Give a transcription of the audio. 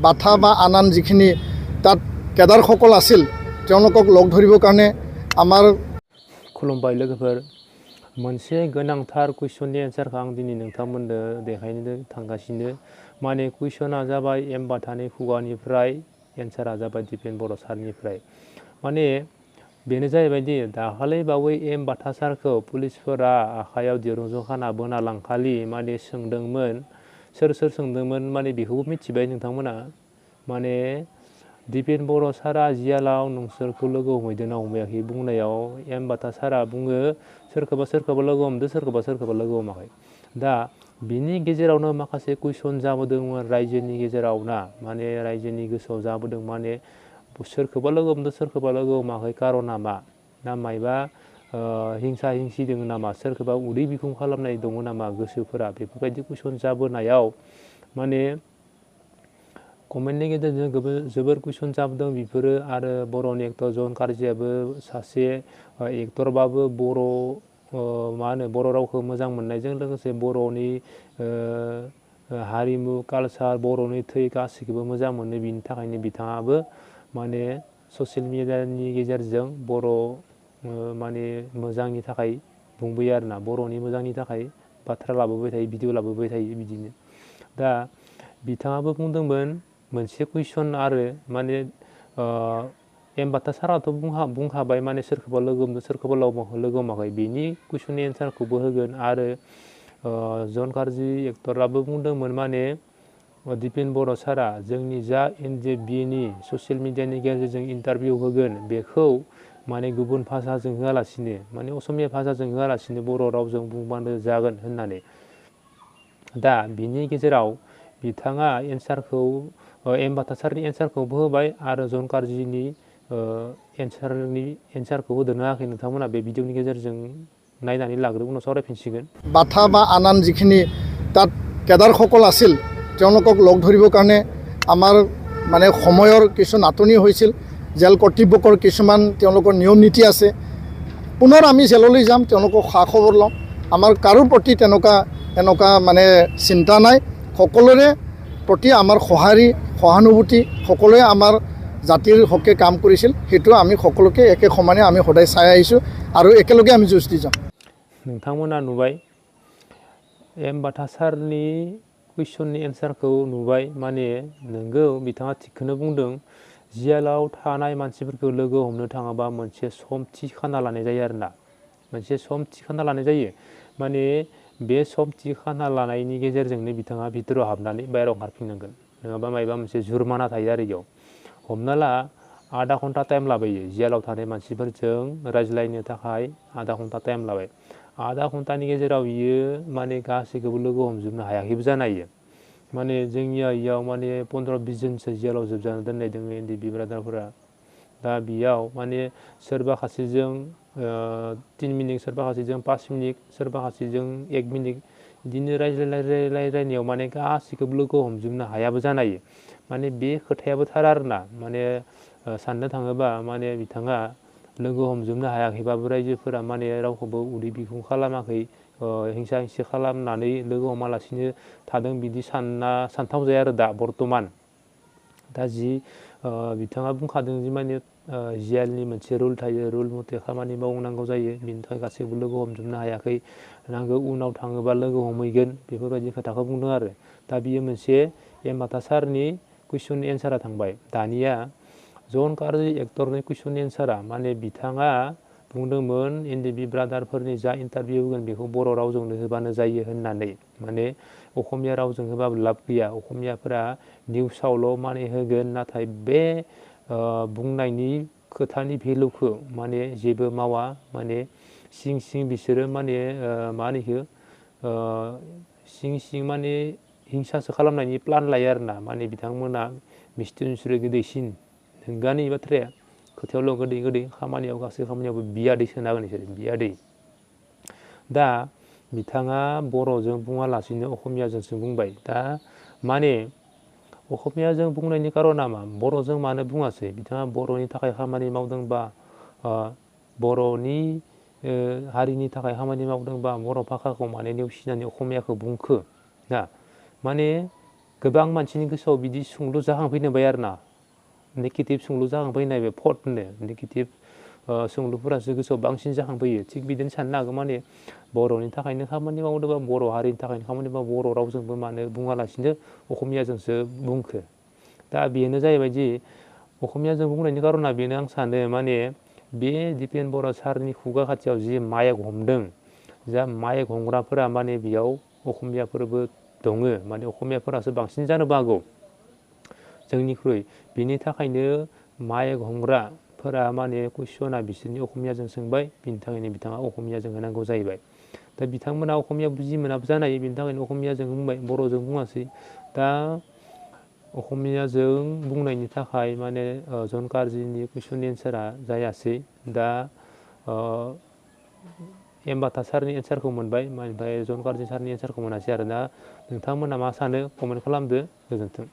বাথা বা আনান যিখিনি তাত কেদাৰসকল আছিল তেওঁলোকক লগ ধৰিবৰ কাৰণে আমাৰ खुलुमबाय लोगोफोर मोनसे गोनांथार कुइसननि एन्सारखौ आं दिनै नोंथांमोननो देखायनो थांगासिनो माने कुइसना जाबाय एमबाथानि खुगानिफ्राय एन्सारा जाबाय दिपेन बर' सारनिफ्राय माने बेनो जाहैबायदि दाखालि बावै एमबाथा सारखौ पुलिसफोरा आखायाव दिरुंजों खाना बोना लांखालि माने सोंदोंमोन सोर सोंदोंमोन माने बेखौबो मिथिबाय नोंथांमोना माने दिपेन बर' सारा जियालाव नोंसोरखौ लोगो हमहैदों ना हमहैयाखै बुंनायाव एमबाथा सारा बुङो सोरखौबा लोगो हमदों सोरखौबा लोगो हमाखै दा बिनि गेजेरावनो माखासे कुइसन जाबोदोंमोन रायजोनि गेजेराव ना माने रायजोनि गोसोआव जाबोदों माने सोरखौबा लोगो हमदों सोरखौबा लोगो हमाखै कारना मा ना मायबा हिंसा हिंसि दङ नामा सोरखौबा उदै बिखुं खालामनाय दङ नामा गोसोफोरा बेफोरबायदि कुइसन जाबोनायाव माने कमेन्टनि गेजेरजों जोबोर कुइसन जाबोदों बेफोरो आरो बर'नि एक्टर जन कारजियाबो सासे एक्टरबाबो बर' मा होनो बर' रावखौ मोजां मोननायजों लोगोसे बर'नि हारिमु कालसार बर'नि थै गासैखौबो मोजां मोनो बिनि थाखायनो बिथाङाबो माने ससियेल मिडियानि गेजेरजों बर' माने मोजांनि थाखाय बुंबोयो आरोना बर'नि मोजांनि थाखाय बाथ्रा लाबोबाय थायो भिडिअ लाबोबाय थायो बिदिनो दा बिथाङाबो बुंदोंमोन मोनसे कुइसन आरो माने एमबाथा साराथ' बुंखाबाय माने सोरखौबा लोगो हमदों सोरखौबा लोगो हमाखै बेनि कुइसननि एन्सारखौबो होगोन आरो जन कारजि एक्टराबो बुंदोंमोन माने दिपेन बर' सारा जोंनि जा एनजेबिनि ससियेल मिडियानि गेजेरजों इन्टारभिउ होगोन बेखौ माने गुबुन भाषाजों होआलासिनो माने असमिया भाषाजों होआलासिनो बर' रावजों बुंबानो जागोन होननानै दा बिनि गेजेराव बिथाङा एन्सारखौ एमबाथा सारनि एन्सारखौबो होबाय आरो जन कारजिनि एन्सारखौ होदोंना होआखै नोंथांमोना बे भिडिअनि गेजेरजों नायनानै लाग्रो उनाव सावरायफिनसिगोन বাথা বা আনান যিখিনি তাত কেদাৰসকল আছিল তেওঁলোকক লগ ধৰিবৰ কাৰণে আমাৰ মানে সময়ৰ কিছু নাটনি হৈছিল জেল কৰ্তৃপক্ষৰ কিছুমান তেওঁলোকৰ নিয়ম নীতি আছে পুনৰ আমি জেললৈ যাম তেওঁলোকক খা খবৰ ল'ম আমাৰ কাৰো প্ৰতি তেনেকুৱা মানে চিন্তা নাই সকলোৰে প্ৰতি আমাৰ সহানুভূতি সকলোৱে আমাৰ জাতিৰ হকে কাম কৰিছিল সেইটো আমি সকলোকে একে সমানে আমি সদায় চাই আহিছোঁ আৰু একেলগে আমি যুঁজ দি যাম नोंथांमोना नुबाय एमबाथा सारनि कुइसननि एन्सारखौ नुबाय माने नोंगौ बिथाङा थिगखौनो बुंदों जियालाव थानाय मानसिफोरखौ लोगो हमनो थाङोबा मोनसे सम थि खाना लानाय जायो आरोना मोनसे सम थि खाना लानाय जायो माने बे सम थि खाना लानायनि गेजेरजोंनो बिथाङा भितराव हाबनानै बाहेरायाव ओंखारफिननांगोन नङाबा मायबा मोनसे जुर्माना थायो आरो इयाव हमना ला आधा घन्टा टाइम लाबोयो जियालाव थानाय मानसिफोरजों रायज्लायनो थाखाय आधा घन्टा टाइम लाबाय आधा घन्टानि गेजेराव बियो माने गासैखौबो लोगो हमजोबनो हायाखैबो जानो हायो माने जोंनिया इयाव माने 15-20 जनसो जियालाव जोबजानो दोननाय दङ एनडिएफबि ब्रादारफोरा दा बेयाव माने सोरबा सासेजों 3 मिनिट सोरबा सासेजों 5 मिनिट सोरबा सासेजों 1 मिनिट बिदिनो रायज्लायनायाव माने गासैखौबो लोगो हमजोबनो हायाबो जानो हायो माने बे खोथायाबो थार आरोना माने साननो थाङोबा माने बिथाङा लोगो हमजोबनो हायाखैबाबो रायजोफोरा माने रावखौबो उदै बिखुं खालामाखै हिंसा हिंसि खालामनानै लोगो हमालासिनो थादों बिदि सानथाव जाया आरो दा बर्थमान दा जि बिथाङा बुंखादों जि माने जियालनि मोनसे रुल थायो रुल मथे खामानि मावनांगौ जायो बिनि थाखाय गासैबो लोगो हमजोबनो हायाखै नांगौ उनाव थाङोबा लोगो हमहैगोन बेफोरबायदि खोथाखौ बुंदों आरो दा बियो मोनसे एमबाथा सारनि कुइसननि एन्सारा थांबाय दानिया जन कारजि एक्टरनि कुइसननि एन्सारा माने बिथाङा बुंदोंमोन एनडिएफबि ब्रादारफोरनि जा इन्टारभिउ होगोन बेखौ बर' रावजोंनो होबानो जायो होननानै माने असमिया रावजों होबाबो लाब गैया असमियाफोरा निउसावल' माने होगोन नाथाय बे बुंनायनि खोथानि भेलुखौ माने जेबो मावा माने सिं बिसोरो माने मा होनो इखो सिं माने हिंसासो खालामनायनि प्लान लायो आरोना माने बिथांमोना मिस्टुनिस्रुइ गोदैसिन नोंगानो इ बाथ्राया खोथायावल' गोदै खामानियाव गासै खामानियावबो बियादै सोना होगोन बिसोरो बियादै दा बिथाङा बर'जों बुङालासिनो असमियाजोंसो बुंबाय दा माने असमियाजों बुंनायनि कारना मा बर'जों मानो बुङासै बिथाङा बर'नि थाखाय खामानि मावदोंबा बर'नि हारिनि थाखाय खामानि मावदोंबा बर' भाषाखौ माने नेवसिनानै असमियाखौ बुंखो दा माने गोबां मानसिनि गोसोआव बिदि सोंलु जाखांफैनोबाय आरोना नेगेटिभ सोंलु जाखांफैनाय बे फट होनो नेगेटिभ सोंलुफोरासो गोसोआव बांसिन जाखांफैयो थिग बिदिनो साननो हागौ माने बर'नि थाखायनो खामानि मावदोंबा बर' हारिनि थाखायनो खामानि मावो बर' रावजोंबो मानो बुङालासिनो असमियाजोंसो बुंखो दा बेनो जाहैबाय जि असमियाजों बुंनायनि कारना बेनो आं सानो माने बे दिपेन बर' सारनि खुगा खाथियाव जि माइक हमदों जा माइक हमग्राफोरा माने बेयाव असमियाफोरबो दङ माने असमियाफोरासो बांसिन जानोबो हागौ जोंनिख्रुइ बिनि थाखायनो माइक हमग्राफोरा माने कुइसना बिसोरनि असमियाजों सोंबाय बिनि थाखायनो बिथाङा असमियाजों होनांगौ जाहैबाय दा बिथांमोना असमिया बुजि मोनाबो जानो हायो बिनि थाखायनो असमियाजों बुंबाय बर'जों बुङासै दा असमियाजों बुंनायनि थाखाय माने जन कार्जिनि कुइसननि एन्सारा जायासै दा एमबाथा सारनि एन्सारखौ मोनबाय ओमफ्राय जन कार्जि सारनि एन्सारखौ मोनासै आरो दा नोंथांमोना मा सानो कमेन्ट खालामदो गोजोन्थों